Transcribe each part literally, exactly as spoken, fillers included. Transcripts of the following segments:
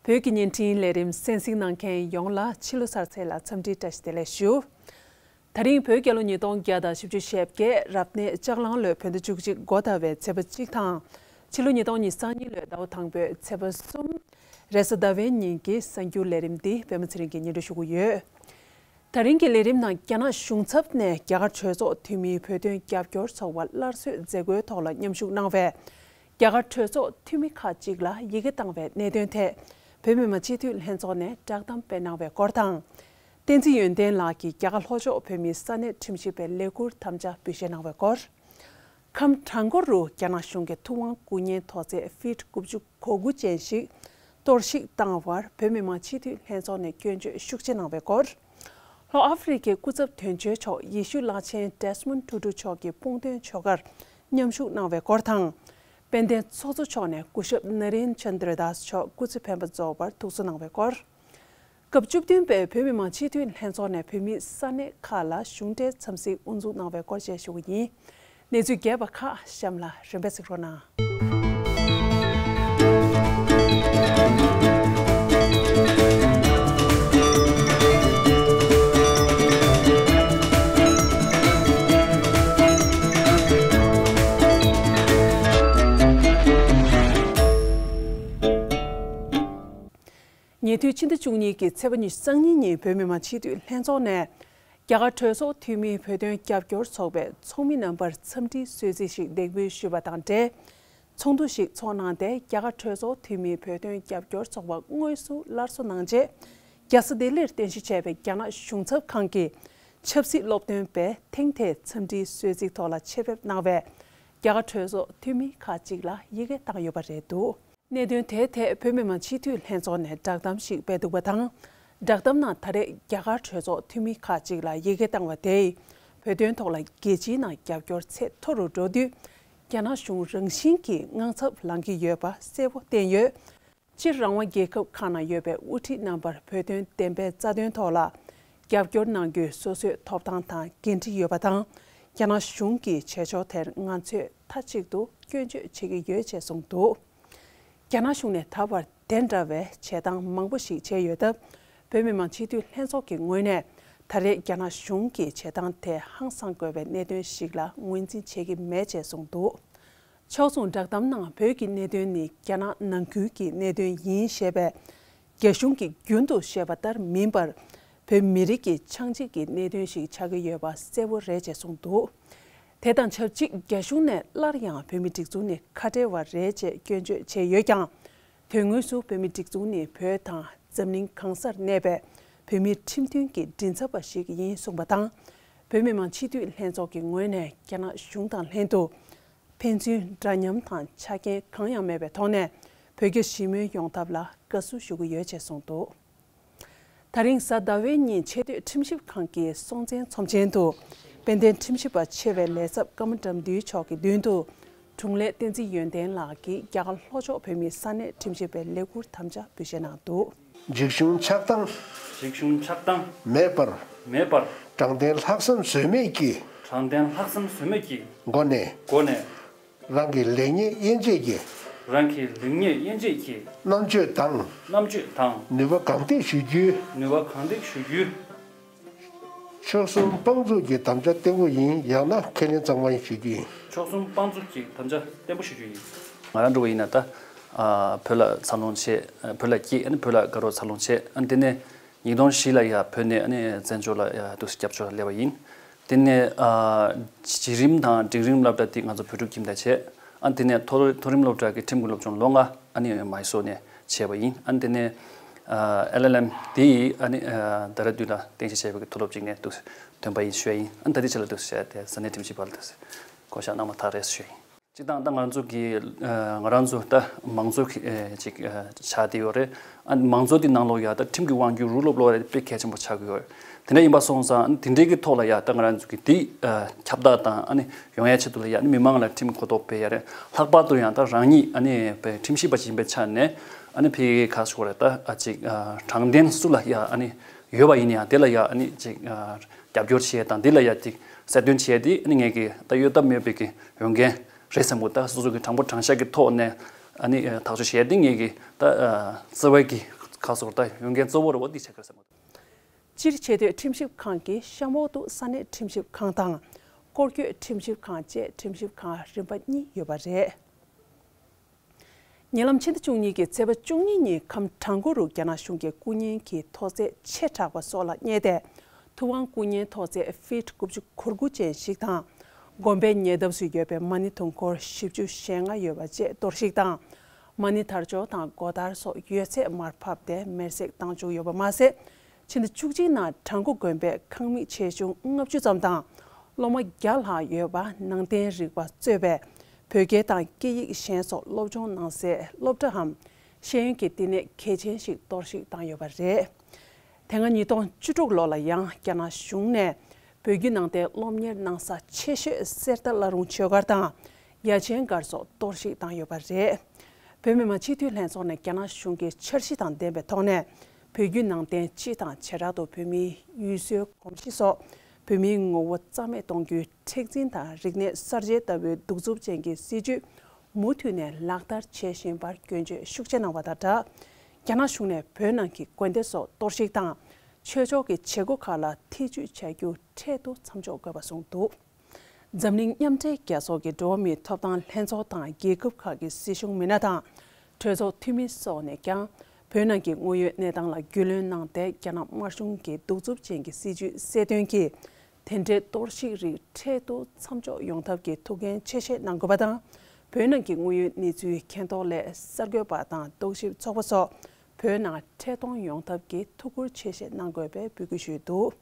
བོད་ཀྱི་བརྙན་འཕྲིན་ལས་རིམ་གསན་གཟིགས་གནང་མཁན་ཡོངས་ལ་ཕྱི་ལོ་གསར་ཚེས་ལ་འཚམས་འདྲི་བཀྲ་ཤིས་བདེ་ལེགས་ཞུ། ད་རིང་བོད་རྒྱལ་ལོ་ཉིས་སྟོང་བརྒྱ་དང་བཞི་བཅུ་ཞེ་བརྒྱད་རབ་གནས་ལྕགས་གླང་ལོའི་བོད་ཟླ་བཅུ་གཅིག་འགོ་ཟླ་བའི་ཚེས་པ་གཅིག་དང་། ཕྱི་ལོ་ཉིས་སྟོང་ཉི་ཤུ་རྩ་གཉིས་ལོའི་ཟླ་བ་དང་པོའི་ཚེས་པ་གསུམ། རེས་གཟའ་ཟླ་བའི་ཉིན་གྱི་གསར་འགྱུར་ལས་རིམ་འདི་པད་མ་ཚེ་རིང་གིས་སྙན་སྒྲོན་ཞུ་གི་ཡོད། ད་རིང་གི་ལས་རིམ་ནང་རྒྱ་ནག་གཞུང་ཚབ་ནས་རྒྱ་གར་གྲོས་ཚོགས་འཐུས་མིའི་བོད་དོན་རྒྱབ་སྐྱོར་ཚོགས་པ་སླར་གསོའི་མཛད་སྒོའི་ཐོག་ལ་མཉམ་ཞུགས་གནང་བའི་རྒྱ་གར་གྲོས་ཚོགས་འཐུས་མི་ཁག་ཅིག་ལ་ཡི་གེ་བཏང་བའི་གནད་དོན་ཐད་བོད་མི་མང་སྤྱི་འཐུས་ལྷན་ཚོགས་ནས་བསྒྲགས་གཏམ་སྤེལ་གནང་བའི་སྐོར་དང་། བསྟན་འཛིན་ཡོན་ཏན་ལགས་ཀྱིས་རྒྱ་གར་ལྷོ་ཕྱོགས་བོད་མིའི་ས་གནས་ཁྲིམས་ཞིབ་པའི་ལས་ཁུར་དམ་བཅའ་འབུལ་བཞེས་གནང་བའི་སྐོར། ཁམས་བྲག་འགོ་རུ་རྒྱ་ནག་གཞུང་གིས་ཐུབ་དབང་སྐུ་བརྙན་མཐོ་ཚད་ཧྥིཊ་དགུ་བཅུ་གོ་དགུ་ཅན་ཞིག་གཏོར་བཤིག་བཏང་བར་བོད་མི་མང་སྤྱི་འཐུས་ལྷན་ཚོགས་ནས་སྐྱོན་བརྗོད་ཤུགས་ཆེ་གནང་བའི་སྐོར། ལྷོ་ཨ་ཧྥེ་རི་ཁའི་སྐུ་ཚབ་དོན་གཅོད་མཆོག་ཡེ་ཤུ་བླ་ཆེན་ཌེ་སི་མོན་ཊུ་ཊུ་མཆོག་གི་དཔུང་འདོན་ཆོ་གར་མཉམ་ཞུགས་གནང་བའི་སྐོར་དང་། དཔལ་ལྡན་ཚོགས་གཙོ་མཆོག་ནས་སྐུ་ཞབས་ན་རེན་ཅན་དྲ་དཱས་མཆོག་སྐུ་ཚེ་འཕེན་པ་རྫོགས་པར་ཐུགས་གསོ་གནང་བའི་སྐོར། སྐབས་བཅུ་བདུན་པའི་བོད་མི་མང་སྤྱི་འཐུས་ལྷན་ཚོགས་ནས་བོད་མིའི་ས་གནས་ཁག་ལ་གཞུང་འབྲེལ་འཚམས་གཟིགས་དབུ་འཛུགས་གནང་བའི་སྐོར་བཅས་ཞུ་གི་ཡིན། གནས་ཚུལ་རྒྱས་པ་ཁག་གཤམ་ལ་རིམ་པས་གཟིགས་རོགས་གནང་། ཉེ་དུས་ཕྱི་ཟླ་བཅུ་གཉིས་ཀྱི་ཚེས་པ་ཉི་ཤུ་རྩ་གཉིས་ཉིན་བོད་མི་མང་སྤྱི་འཐུས་ལྷན་ཚོགས་ནས་རྒྱ་གར་གྲོས་ཚོགས་འཐུས་མིའི་བོད་དོན་རྒྱབ་སྐྱོར་ཚོགས་པའི་ཚོགས་མི་རྣམ་པར་འཚམས་འདྲིའི་གསོལ་ཚིགས་ཤིག་འདེགས་འབུལ་ཞུས་པ་དང་འབྲེལ། ཚོགས་འདུ་ཞིག་ཚོགས་གནང་སྟེ་རྒྱ་གར་གྲོས་ཚོགས་འཐུས་མིའི་བོད་དོན་རྒྱབ་སྐྱོར་ཚོགས་པ་དངོས་སུ་སླར་གསོ་གནང་རྗེས། རྒྱལ་ས་ལྡི་ལིར་རྟེན་གཞི་བྱས་པའི་རྒྱ་ནག་གཞུང་ཚབ་ཁང་གི་ཆབ་སྲིད་སློབ་སྟོན་པས་ཐེངས་དེའི་འཚམས་འདྲིའི་གསོལ་ཚིགས་ཐོག་ལ་ཆེད་ཕེབས་གནང་བའི་རྒྱ་གར་གྲོས་ཚོགས་འཐུས་མི་ཁག་ཅིག་ལ་ཡི་གེ་བཏང་ཡོད་པ་རེད་འདུག། གནད་དོན་དེའི་ཐད་བོད་མི་མང་སྤྱི་འཐུས་ལྷན་ཚོགས་ནས་བསྒྲགས་གཏམ་ཞིག་སྤེལ་འདུག་པ་དང་། བསྒྲགས་གཏམ་ནང་ད་རེས་རྒྱ་གར་གྲོས་ཚོགས་འཐུས་མི་ཁག་ཅིག་ལ་ཡི་གེ་བཏང་བ་དེས་བོད་དོན་ཐོག་ལ་རྒྱལ་སྤྱིའི་ནང་རྒྱབ་སྐྱོར་ཚད་མཐོ་རུ་འགྲོ་དུས། རྒྱ་ནག་གཞུང་རང་བཞིན་གྱིས་དངངས་འཚབ་ལངས་ཀྱི་ཡོད་པ་གསལ་པོ་བསྟན་ཡོད། སྤྱིར་རང་དབང་རྒྱལ་ཁབ་ཁག་ནང་ཡོད་པའི་དབུ་ཁྲིད་རྣམ་པར་བོད་དོན་བདེན་པའི་རྩ་དོན་ཐོག་ལ་རྒྱབ་སྐྱོར་གནང་རྒྱུའི་སོ་སོའི་ཐོབ་ཐང་དང་འགན་འཁྲི་ཡོད་པ་དང་། རྒྱ་ནག་གཞུང་གི་བྱེད་ཕྱོགས་དེར་ང་ཚོས་མཐའ་གཅིག་ཏུ་སྐྱོན་བརྗོད་བྱེད་ཀྱི་ཡོད་ཅེས་གསུངས་འདུག། རྒྱ་ནག་གཞུང་ནས་ད་བར་དེ་འདྲ་བའི་བྱེད་སྟངས་མང་པོ་ཞིག་བྱས་ཡོད་སྟབས། བོད་མི་མང་སྤྱི་འཐུས་ལྷན་ཚོགས་ཀྱི་ངོས་ནས་ད་རེས་རྒྱ་ནག་གཞུང་གི་བྱེད་སྟངས་དེ་ཧང་སང་དགོས་པའི་གནད་དོན་ཞིག་ལ་ངོས་འཛིན་བྱེད་ཀྱི་མེད་ཅེས་གསུངས་འདུག། ཕྱོགས་མཚུངས་བསྒྲགས་གཏམ་ནང་བོད་ཀྱི་གནད་དོན་ནི་རྒྱ་ནག་ནང་ཁུལ་གྱི་གནད་དོན་ཡིན་ཞེས་པའི་རྒྱ་གཞུང་གིས་རྒྱུན་དུ་བཤད་པ་ལྟར་མིན་པར། བོད་མི་རིགས་ཀྱི་ཆགས་འཇིག་གི་གནད་དོན་ཞིག་ཆགས་ཀྱི་ཡོད་པ་གསལ་པོ་རེད་ཅེས་གསུངས་འདུག། དེ་དང་ཆབས་ཅིག་རྒྱ་གཞུང་ནས་སླར་ཡང་བོད་མིའི་སྒྲིག་འཛུགས་ནི་ཁ་བྲལ་བ་རེད་ཅེས་སྐྱོན་བརྗོད་བྱས་ཡོད་ཀྱང་། དོན་དངོས་སུ་བོད་མིའི་སྒྲིག་འཛུགས་ནི་བོད་དང་འཛམ་གླིང་གང་སར་གནས་པའི་བོད་མིའི་ཁྲིམས་མཐུན་གྱི་མགྲིན་ཚབ་པ་ཞིག་ཡིན་གསུངས་པ་དང་། བོད་མི་མང་སྤྱི་འཐུས་ལྷན་ཚོགས་ཀྱི་ངོས་ནས་རྒྱ་ནག་གཞུང་དང་ལྷན་དུ། ཕན་ཚུན་འདྲ་མཉམ་དང་ཆ་རྐྱེན་གང་ཡང་མེད་པའི་ཐོག་ནས་བོད་རྒྱ་ཞི་མོལ་ཡོང་ཐབས་ལ་དགའ་བསུ་ཞུ་གི་ཡོད་ཅེས་གསུངས་འདུག། ད་རིང་གཟའ་ཟླ་བའི་ཉིན་ཆེས་མཐོའི་ཁྲིམས་ཞིབ་ཁང་གི་སྲོང་བཙན་ཚོམས་ཆེན་དུ་དཔལ་ལྡན་ཁྲིམས་ཞིབ་པ་ཆེ་བའི་ལས་ཚབ་ཀརྨ་དགྲ་འདུལ་མཆོག་གི་མདུན་དུ་དྲུང་ལས་བསྟན་འཛིན་ཡོན་ཏན་ལགས་ཀྱིས་རྒྱ་གར་ལྷོ་ཕྱོགས་བོད་མིའི་ས་གནས་ཁྲིམས་ཞིབ་པའི་ལས་ཁུར་དམ་བཅའ་འབུལ་བཞེས་གནང་འདུག། འཇིགས་ཞུམ་ཆགས་སྡང་འཇིགས་ཞུམ་ཆགས་སྡང་མེད་པར། མེད་པར། དྲང་བདེན་ལྷག་བསམ་ཟོལ་མེད་ཀྱིས། དྲང་བདེན་ལྷག་བསམ་ཟོལ་མེད་ཀྱི། སྒོ་ནས། སྒོ་ནས། རང་གི་ལེགས་ཉེས་དབྱེ་འབྱེད་ཀྱི། རང་གི་ལེགས་ཉེས་དབྱེ་འབྱེད་ཀྱི། རྣམ་དཔྱོད་དང་། རྣམ་དཔྱོད་དང་། ནུས་པ་གང་ཐེག་ཞུ་རྒྱུའི། ནུས་པ་གང་ཐེག་ཞུ་རྒྱུའི། མཆོག་གསུམ་དཔང་བཙུགས་ཀྱི་དམ་བཅའ་བརྟན་པོ་ཡིན། ཡང་ན་ཁས་ལེན་གཙང་མ་ཡིན་ཞུ་རྒྱུ་ཡིན། མཆོག་གསུམ་དཔང་བཙུགས་ཀྱི་དམ་བཅའ་བརྟན་པོ་ཞུ་རྒྱུ་ཡིན། ང་རང་འགྲོ་བ་ཡིན་ན་ད། ཨ། བོད་ལ་འཚར་ལོངས་བྱས། བོད་ལ་སྐྱེས། ཨ་ནི་བོད་ལ་དགའ་རོགས་འཚར་ལོངས་བྱས། ཨ་ནི་དེ་ནས་ཉིས་སྟོང་བཞི་ལ་ཡ་བོད་ནས་ཨ་ནི་བཙན་བྱོལ་ལ་ཡ་འདུག་སེ་སྐྱབས་བཅོལ་ལ་སླེབས་པ་ཡིན། དེ་ནས་ཨ། བྱིས་རིམ་དང་འབྲིང་རིམ་སློབ་གྲྭ་དེ་ང་ཚོ་བོད་ཕྲུག་ཁྱིམ་དང་བྱས། ཨ་ནི་དེ་ནས་མཐོ་མཐོ་རིམ་སློབ་གྲྭ་གི་ཁྲིམས་ཀྱི་སློབ་སྦྱོང་ལོ་ལྔ་ཨ་ནི་མའི་སོར་ནས་བྱས་པ་ཡིན། ཨ་ནི་དེ་ནས་ཨ། ཨེལ་ཨེལ་ཨེམ་དེ་ཡིས་ཨ་ནི་ཨ། དེ་ར་ཌུན་ལ་རྟེན་གཞི་བྱས་པའི་མཐོ་སློབ་ཅིག་ནས་འདུག་སེ་ཐོན་པ་ཡིན་ཞུ་ཡ་ཡིན། ཨ་ནི་ད་ལྟའི་ཆ་ལ་འདུག་སེ་བྱས་ཏེ་ས་གནས་ཁྲིམས་ཞིབ་པ་ལ་འདུག་སེ་བསྐོ་བཞག་གནང་མ་ཐག་རེད་ཞུ་ཡ་ཡིན། སྤྱིར་བཏང་ད་ང་རང་ཚོ་གི་ཨ། ང་རང་ཚོ་ད་མང་གཙོ་གི་ཨ། ཅིག་ཨ། ཆགས་བསྡད་ཡོད་རེད། ཨ། མང་གཙོ་དེ་ནང་ལོགས་ཡ་ད་ཁྲིམས་ཀྱི་དབང་སྒྱུར་རུ་སློབ་སློབ་རེད། དཔེ་གལ་ཆེན་པོ་ཆགས་ཀྱི་ཡོད་རེད། དེ་འདྲ་ཡིན་པ་སོང་ཙང་དེ་འདྲའི་གི་ཐོག་ལ་ཡ་ད་ང་རང་ཚོ་གི་དེ་ཨ། ཁྱབ་བསྒྲགས་དང་ཨ་ནི་ཡོང་ཡ་ཆེད་དུ་ལ་ཡ་ཨ་ནི་མི་མང་ལ་ཁྲིམས་གོ་རྟོགས་སྤེལ་ཡ་རེད། ལྷག་པར་དུ་ཡང་ད་རང་ཉིད་ཨ་ནི་དཔེ་ཁྲིམས་ཞིབ་པ་ཅིག་ཡིན་པའི་ཆ་ནས་ཨ་ནི་ཕ་གི་ཁ་ཤོར་རེད། ད་ཨ་ཅིག་ཨ། དྲང་བདེན་སུ་ལ་ཡ་ཨ་ནི་ཡོད་པ་ཡིན་ཡང་དེ་ལ་ཡ་ཨ་ནི་ཅིག་ཨ། རྒྱབ་སྐྱོར་བྱེད་ཡ་དང་དེ་ལ་ཡ་ཅིག་གསལ་སྟོན་བྱེད་ཡ་དེ་ཨ་ནི་ངས་གི་ད་གཡོལ་ཐབས་མེད་པའི་གི་འོས་འགན་རེད་བསམ་གི། ད་སོ་སོ་གི་དྲང་པོ་དྲང་བཞག་གི་ཐོག་ནས་ ཨ་ནི་ཐག་གཅོད་བྱས་ཏེ་ངེད་ཀྱི་ད་རྩ་བའི་གི་ཁ་སོར་ད་ཡོང་མཁན་གཙོ་བོ་རེད་བ། འདི་ཆགས་ཀྱི་རེད་བསམ་གི་འདུག་སྤྱིར་ཆེས་མཐོའི་ཁྲིམས་ཞིབ་ཁང་གི་གཤམ་འོག་ཏུ་ས་གནས་ཁྲིམས་ཞིབ་ཁང་དང་སྐོར་སྐྱོད་ཁྲིམས་ཞིབ་ཁང་བཅས་ཁྲིམས་ཞིབ་ཁང་རིམ་པ་གཉིས་ཡོད་པ་རེད། ཉེ་ལམ་ཕྱི་ཟླ་བཅུ་གཉིས་ཀྱི་ཚེས་པ་བཅུ་གཉིས་ཉིན་ཁམས་བྲག་འགོ་རུ་རྒྱ་ནག་གཞུང་གིས་སྐུ་ངལ་གྱི་མཐོ་ཚད་ཆེ་དྲགས་པ་སོགས་ལ་བསྙད་དེ། ཐུབ་དབང་སྐུ་བརྙན་མཐོ་ཚད་ཧྥིཊ་དགུ་བཅུ་གོ་དགུ་ཅན་ཞིག་དང་། དགོན་པའི་ཉེ་འདབས་སུ་ཡོད་པའི་མ་ཎི་དུང་འཁོར་བཞི་བཅུ་ཞེ་ལྔ་ཡོད་པ་བཅས་གཏོར་བཤིག་དང་། མ་ཎི་དར་ལྕོག་དང་སྒོ་དར་སོགས་ཡོད་ཚད་མར་ཕབ་སྟེ་མེར་སྲེག་བཏང་བཅུག་ཡོད་པ་མ་ཟད། ཕྱི་ཟླ་བཅུ་གཅིག་ནང་བྲག་འགོ་དགོན་པའི་ཁང་མིག་ཆེ་ཆུང་ལྔ་བཅུ་ཙམ་དང་། སློབ་མ་བརྒྱ་ལྷག་ཡོད་པ་ནང་བསྟན་རིག་པ་གཙོས་པའི་བོད་སྐད་དང་སྐད་ཡིག་གཞན་སོགས་སློབ་སྦྱོང་གནང་སའི་སློབ་གྲྭའམ་ཤེས་ཡོན་གྱི་བསྟི་གནས་གལ་ཆེན་ཞིག་གཏོར་བཤིག་བཏང་ཡོད་པ་རེད། དེ་སྔ་ཉིས་སྟོང་བཅུ་དྲུག་ལོ་ལ་ཡང་རྒྱ་ནག་གཞུང་ནས་བོད་བརྒྱུད་ནང་བསྟན་སློབ་གཉེར་གནང་ས་ཆེ་ཤོས་གསེར་རྟ་བླ་རུང་ཆོས་སྒར་དང་ཡ་ཆེན་སྒར་སོགས་གཏོར་བཤིག་བཏང་ཡོད་པ་རེད། བོད་མི་མང་སྤྱི་འཐུས་ལྷན་ཚོགས་ནས་རྒྱ་ནག་གཞུང་གི་འཆར་གཞི་དང་ལྡན་པའི་ཐོག་ནས་བོད་བརྒྱུད་ནང་བསྟན་སྤྱི་དང་བྱེ་བྲག་ཏུ་བོད་མིའི་ཡུལ་སྲོལ་གོམས་གཤིས་སོགས་བོད་མིའི་ངོ་བོ་རྩ་མེད་གཏོང་རྒྱུའི་མཁྲེགས་འཛིན་དང་རིག་གནས་གསར་བརྗེ་ལྟ་བུའི་གདུག་རྩུབ་ཅན་གྱི་སྲིད་བྱུས་མུ་མཐུད་ནས་ལག་བསྟར་བྱེད་བཞིན་པར་སྐྱོན་བརྗོད་ཤུགས་ཆེ་གནང་བ་དང་སྦྲགས། རྒྱ་ནག་གཞུང་ནས་བོད་ནང་གི་དགོན་སྡེ་སོགས་གཏོར་བཤིག་དང་། ཆོས་ཕྱོགས་ཀྱི་བྱེད་སྒོ་ཁག་ལ་ཐེ་ཇུས་བྱ་རྒྱུ་འཕྲལ་དུ་མཚམས་འཇོག་དགོས་པ་གསུངས་འདུག་འཛམ་གླིང་མཉམ་འབྲེལ་རྒྱལ་ཚོགས་ཀྱི་འགྲོ་བ་མིའི་ཐོབ་ཐང་ལྷན་ཚོགས་དང་རྒྱལ་ཁབ་ཁག་གི་སྲིད་གཞུང་མི་སྣ་དང་གྲོས་ཚོགས་འཐུས་མི་སོགས་ནས་ཀྱང་བོད་ནང་གི་དངོས་ཡོད་གནས་སྟངས་ལ་རྒྱུས་ལོན་གནང་སྟེ། རྒྱ་ནག་དམར་གཞུང་གི་གདུག་རྩུབ་ཅན་གྱི་སྲིད་བྱུས་གསལ་སྟོན་གྱིས་དེ་འདྲའི་གཏོར་བཤིག་རིགས་འཕྲལ་དུ་མཚམས་འཇོག་ཡོང་ཐབས་ཀྱི་ཐུགས་འགན་ཆེ་བཞེས་གནང་དགོས་པ་དང་། བོད་ནང་གི་དངོས་ཡོད་གནས་ཚུལ་མཁྱེན་རྟོགས་སླད་གསར་འགོད་པ་དང་རྟོག་ཞིབ་ཚོགས་པ་སོགས་བོད་ནང་འཕྲལ་གཏོང་ཡོང་ཐབས་ཀྱི་ཐུགས་ཁུར་ཆེ་བཞེས་གནང་དགོས་པའི་འབོད་སྐུལ་ཞུས་འདུག་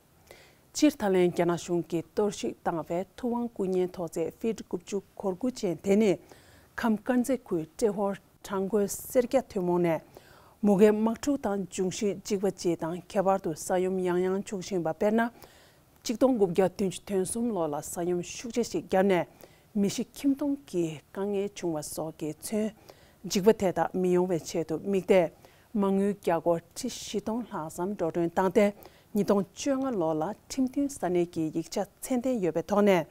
སྤྱིར་ད་ལན་རྒྱ་ནག་གཞུང་གིས་གཏོར་བཤིག་བཏང་བའི་ཐུབ་དབང་སྐུ་བརྙན་མཐོ་ཚད་ཧྥིཊ་དགུ་བཅུ་གོ་དགུ་ཅན་དེ་ནི་ཁམས་དཀར་མཛེས་ཁུལ་ཏྲེ་ཧོར་བྲག་འགོའི་སེར་སྐྱ་ཐུན་མོང་ནས་མུ་གེའི་དམག་འཁྲུག་དང་འབྱུང་བཞི་གཅིག་པ་བཅས་དང་ཁྱད་པར་དུ་ས་ཡོམ་ཡང་ཡང་འབྱུང་བཞིན་པ། དཔེར་ན། གཅིག་སྟོང་དགུ་བརྒྱ་བདུན་ཅུ་དོན་གསུམ་ལོ་ལ་ས་ཡོམ་ཤུགས་ཆེ་ཞིག་བརྒྱབ་ནས་མི་ཤི་ཁྱིམ་སྟོང་གི་དཀའ་ངལ་བྱུང་བ་སོགས་ཀྱིས་མཚོན། འཇིགས་པ་དེ་དག་མི་ཡོང་བའི་ཆེད་དུ་དམིགས་ཏེ། མ་དངུལ་རྒྱ་སྒོར་ཁྲི་བཞི་སྟོང་ལྷག་ཙམ་འགྲོ་གྲོན་བཏང་སྟེ། ཉིས་སྟོང་བཅོ་ལྔ་ལོ་ལ་ཁྲིམས་མཐུན་ས་གནས་ཀྱི་ཡིག་ཆ་ཚད་ལྡན་ཡོད་པའི་ཐོག་ནས་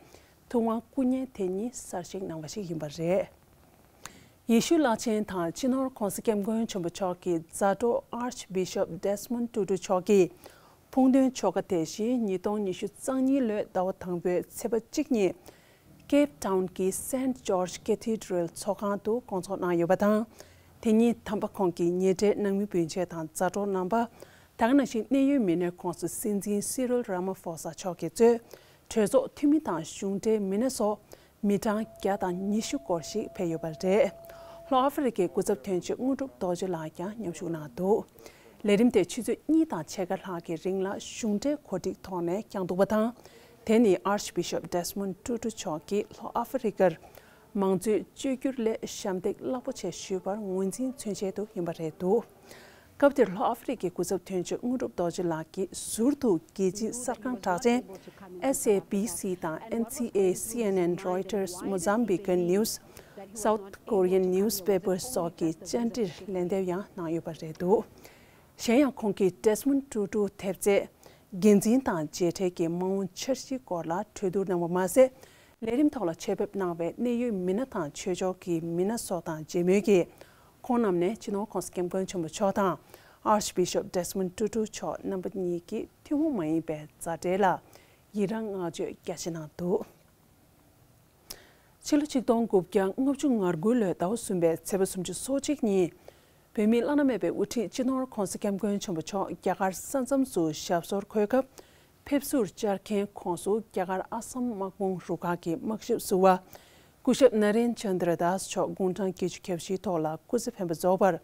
ཐུབ་དབང་སྐུ་བརྙན་དེ་ཉིད་གསར་བཞེངས་གནང་བ་ཞིག་ཡིན་པ་རེད། ཡེ་ཤུ་བླ་ཆེན་དང་སྤྱི་ནོར་༸གོང་ས་༸སྐྱབས་མགོན་ཆེན་པོ་མཆོག་གི་མཛའ་གྲོགས་Archbishop Desmond Tutu་མཆོག་གིས་ཕུགས་འདུན་ཆོ་ག་དེ་བཞིན་ཉིས་སྟོང་ཉི་ཤུ་རྩ་གཉིས་ལོའི་ཟླ་བ་དང་པོའི་ཚེས་པ་གཅིག་ཉིན་Cape Town་གྱི་Saint George Cathedral་ཚོགས་ཁང་དུ་སྐོང་ཚོགས་གནང་ཡོད་པ་དང་། དེ་ཉིན་དམ་པ་ཁོང་གི་ཉེ་འབྲེལ་ནང་མི་སྤུན་མཆེད་དང་མཛའ་གྲོགས་རྣམ་པ། ད་ག་ནང་བཞིན་གནད་ཡོད་མི་སྣའི་ཁོངས་སུ་སྲིད་འཛིན་Cyril Ramaphosa་མཆོག་གིས་གཙོས་གྲོས་ཚོགས་འཐུས་མི་དང་གཞུང་འབྲེལ་མི་སྣ་སོགས་མི་གྲངས་བརྒྱ་དང་ཉི་ཤུ་སྐོར་ཞིག་ཕེབས་ཡོད་པ་རེད། ལྷོ་ཨ་ཧྥེ་རི་ཁའི་སྐུ་ཚབ་དོན་གཅོད་དངོས་གྲུབ་རྡོ་རྗེ་ལགས་ཀྱང་མཉམ་ཞུགས་གནང་འདུག་ལས་རིམ་དེ་ཆུ་ཚོད་གཉིས་དང་ཕྱེད་ཀ་ལྷག་གི་རིང་ལ་གཞུང་འབྲེལ་གོ་སྒྲིག་ཐོག་ནས་བསྐྱངས་འདུག་པ་དང་། དེ་ནི་Archbishop Desmond Tutu་མཆོག་གིས་ལྷོ་ཨ་ཧྥེ་རི་ཁར་མང་གཙོའི་བཅོས་བསྒྱུར་སླད་ཞབས་འདེགས་རླབས་པོ་ཆེ་ཞུས་པར་ངོས་འཛིན་མཚོན་ཆེད་དུ་ཡིན་པ་རེད་འདུག་སྐབས་དེར་ལྷོ་ཨ་ཧྥེ་རི་ཁའི་སྐུ་ཚབ་དོན་གཅོད་དངོས་གྲུབ་རྡོ་རྗེ་ལགས་ཀྱིས་ཟུར་དུ་རྒྱལ་སྤྱིའི་གསར་ཁང་གྲགས་ཅན་S A B C་དང་N C A C N N Reuters Mozambican News South Korean Newspaper་སོགས་ཀྱི་བཅར་འདྲིར་ལན་འདེབས་ཡང་གནང་ཡོད་པ་རེད་འདུག་གཞན་ཡང་ཁོང་གིས་Desmond Tutu་ཐེབས་རྩའི་འགན་འཛིན་དང་མཇལ་འཕྲད་ཀྱི་མ་འོངས་འཆར་གཞིའི་སྐོར་ལ་གྲོས་བསྡུར་གནང་བ་མ་ཟད། ལས་རིམ་ཐོག་ལ་ཆེད་ཕེབས་གནང་བའི་གནད་ཡོད་མི་སྣ་དང་ཆོས་ཕྱོགས་ཀྱི་མི་སྣ་སོགས་དང་མཇལ་མོལ་གྱིས། ཁོང་རྣམས་ནས་སྤྱི་ནོར་༸གོང་ས་༸སྐྱབས་མགོན་ཆེན་པོ་མཆོག་དང་Archbishop Desmond Tutu་མཆོག་རྣམ་པ་གཉིས་ཀྱི་ཐུན་མོང་མ་ཡིན་པའི་མཛའ་འབྲེལ་ལ་ཡི་རངས་བསྔགས་བརྗོད་རྒྱ་ཆེ་གནང་འདུག་ཕྱི་ལོ་ཆིག་སྟོང་དགུ་བརྒྱ་ལྔ་བཅུ་ང་དགུ་ལོའི་ཟླ་བ་གསུམ་པའི་ཚེས་པ་སོ་གཅིག་ཉིན། བོད་མིའི་བླ་ན་མེད་པའི་དབུ་ཁྲིད་སྤྱི་ནོར་༸གོང་ས་༸སྐྱབས་མགོན་ཆེན་པོ་མཆོག་རྒྱ་གར་ས་མཚམས་སུ་ཞབས་སོར་འཁོད་སྐབས། ཕེབས་བསུར་བཅར་མཁན་ཁོངས་སུ་རྒྱ་གར་ཨ་སམ་དམག་དཔུང་རུ་ཁག་གི་དམག་ཞབས་ཟུར་པ། སྐུ་ཞབས་ནཱ་རེན་ཅན་དྲ་དཱས་མཆོག་དགུང་གྲངས་བརྒྱད་ཅུ་གྱ་བཞིའི་ཐོག་ལ་སྐུ་ཚེ་འཕེན་པ་རྫོགས་པར།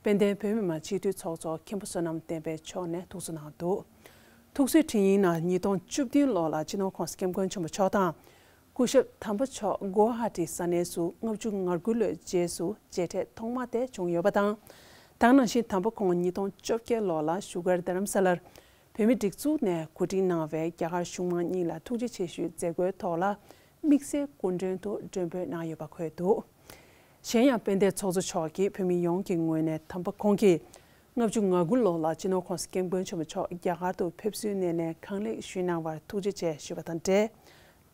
དཔལ་ལྡན་བོད་མི་མང་སྤྱི་འཐུས་ཚོགས་གཙོ་མཁན་པོ་བསོད་ནམས་བསྟན་འཕེལ་མཆོག་ནས་ཐུགས་གསོ་གནང་འདུག་ཐུགས་གསོའི་བྲིས་རྙིང་ནང་ཉིས་སྟོང་བཅུ་བདུན་ལོ་ལ་སྤྱི་ནོར་༸གོང་ས་༸སྐྱབས་མགོན་ཆེན་པོ་མཆོག་དང་། སྐུ་ཞབས་དམ་པ་མཆོག་གུ་ཝ་ཧ་ཊི་ས་གནས་སུ་ལྔ་བཅུ་ང་དགུ་ལོའི་རྗེས་སུ་མཇལ་འཕྲད་ཐོག་མ་དེ་བྱུང་ཡོད་པ་དང་། ད་ག་ནང་བཞིན་དམ་པ་ཁོང་ཉིས་སྟོང་བཅོ་བརྒྱད་ལོ་ལ་བཞུགས་སྒར་རྡ་རམ་ས་ལར་བོད་མིའི་སྒྲིག་འཛུགས་ནས་གོ་སྒྲིག་གནང་བའི་རྒྱ་གར་གཞུང་མང་གཉིས་ལ་ཐུགས་རྗེ་ཆེ་ཞུའི་མཛད་སྒོའི་ཐོག་ལ་དམིགས་བསལ་སྐུ་མགྲོན་དུ་མགྲོན་འབོད་གནང་ཡོད་པ་འཁོད་འདུག་གཞན་ཡང་དཔལ་ལྡན་ཚོགས་གཙོ་མཆོག་གིས་བོད་མི་ཡོངས་ཀྱི་ངོས་ནས་དམ་པ་ཁོང་གིས་ལྔ་བཅུ་ང་དགུ་ལོ་ལ་སྤྱི་ནོར་༸གོང་ས་༸སྐྱབས་མགོན་ཆེན་པོ་མཆོག་རྒྱ་གར་དུ་ཕེབས་བསུའི་སྣེ་ལེན་གང་ལེགས་ཞུས་གནང་བར་ཐུགས་རྗེ་ཆེ་ཞུས་པ་དང་འབྲེལ།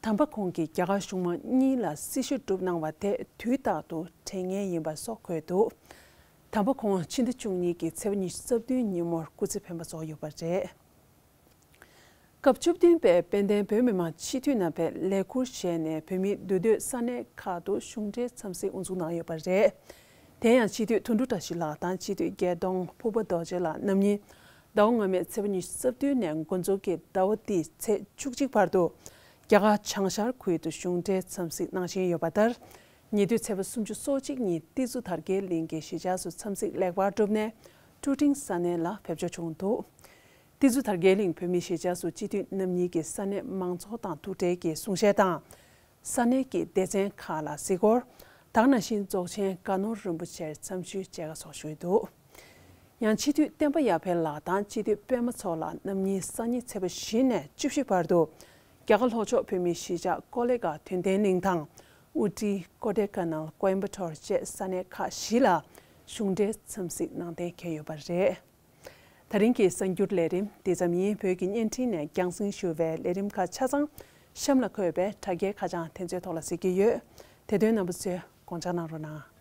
དམ་པ་ཁོང་གིས་རྒྱ་གར་གཞུང་མང་གཉིས་ལ་སྲི་ཞུ་བསྒྲུབས་གནང་བ་དེ་དུས་རྟག་ཏུ་དྲན་ངེས་ཡིན་པ་སོགས་འཁོད་འདུག་དམ་པ་ཁོང་ཕྱི་ཟླ་བཅུ་གཉིས་ཀྱི་ཚེས་པ་ཉི་ཤུ་རྩ་བདུན་ཉིན་མོར་སྐུ་ཚེ་འཕེན་པ་རྫོགས་ཡོད་པ་རེད། སྐབས་བཅུ་བདུན་པའི་དཔལ་ལྡན་བོད་མི་མང་སྤྱི་འཐུས་རྣམ་པས་ལས་འཁུར་བཞེས་ནས་བོད་མིའི་འདུས་སྡོད་ས་གནས་ཁག་ཏུ་གཞུང་འབྲེལ་འཚམས་གཟིགས་དབུ་འཛུགས་གནང་ཡོད་པ་རེད། དེ་ཡང་སྤྱི་འཐུས་དོན་གྲུབ་བཀྲ་ཤིས་ལགས་དང་སྤྱི་འཐུས་རྒྱལ་གདོང་ཕུར་པ་རྡོ་རྗེ་ལགས་རྣམ་གཉིས་ཟླ་བ་སྔ་མའི་ཚེས་པ་ཉི་ཤུ་རྩ་བདུན་ནས་འགོ་འཛུགས་ཀྱིས་ཟླ་བ་འདིའི་ཚེས་བཅུ་གཅིག་བར་དུ་རྒྱ་གར་བྱང་ཤར་ཁུལ་དུ་གཞུང་འབྲེལ་འཚམས་གཟིགས་གནང་བཞིན་ཡོད་པ་ལྟར། ཉེ་དུས་ཚེས་པ་སུམ་ཅུ་སོ་གཅིག་ཉིན་ཏི་ཛུ་དར་རྒྱས་གླིང་གི་གཞིས་ཆགས་སུ་འཚམས་གཟིགས་ལེགས་པར་གྲུབ་ནས་ཀྲུ་ཀྲིང་ས་གནས་ལ་ཕེབས་འབྱོར་བྱུང་འདུག་ཏི་ཛུ་དར་རྒྱས་གླིང་བོད་མིའི་གཞིས་ཆགས་སུ་སྤྱི་འཐུས་རྣམ་གཉིས་ཀྱིས་ས་གནས་མང་ཚོགས་དང་ཐུག་འཕྲད་ཀྱིས་གསུང་བཤད་དང་། ས་གནས་ཀྱི་སྡེ་ཚན་ཁག་ལ་གཟིགས་སྐོར། ད་ག་ནང་བཞིན་རྫོགས་ཆེན་སྒ་ནོར་རིན་པོ་ཆེར་འཚམས་ཞུའི་མཇལ་ཁ་སོགས་ཞུས་འདུག་ཡང་སྤྱི་འཐུས་བསྟན་པ་ཡར་འཕེལ་ལགས་དང་སྤྱི་འཐུས་པད་མ་མཚོ་ལགས་རྣམ་གཉིས་སང་ཉིན་ཚེས་པ་བཞི་ནས་བཅུ་བཞི་བར་དུ་རྒྱ་གར་ལྷོ་ཕྱོགས་བོད་མིའི་གཞིས་ཆགས་ཀོ་ལེ་གྷལ་དོན་ལྡན་གླིང་དང་། ཨུ་ཏི། ཀོ་ཌེ་ཀ་ནལ། ཀོ་ཨིམ་པ་ཊོར་བཅས་ས་གནས་ཁག་བཞི་ལ་གཞུང་འབྲེལ་འཚམས་གཟིགས་གནང་གཏན་འཁེལ་ཡོད་པ་རེད། ད་རིང་གི་གསར་འགྱུར་ལས་རིམ་འདི་ཙམ་ཡིན། བོད་ཀྱི་བརྙན་འཕྲིན་ནས་རྒྱང་སྲིང་ཞུ་བའི་ལས་རིམ་ཁག་ཆ་ཚང་གཤམ་ལ་འཁོད་པའི་དྲ་རྒྱའི་ཁ་བྱང་དེ་ཚོའི་ཐོག་ལ་གཟིགས་ཀྱི་ཡོད། དེ་དོན་རྣམ་པ་ཚོས་དགོངས་འཇགས་གནང་རོགས་གནང་།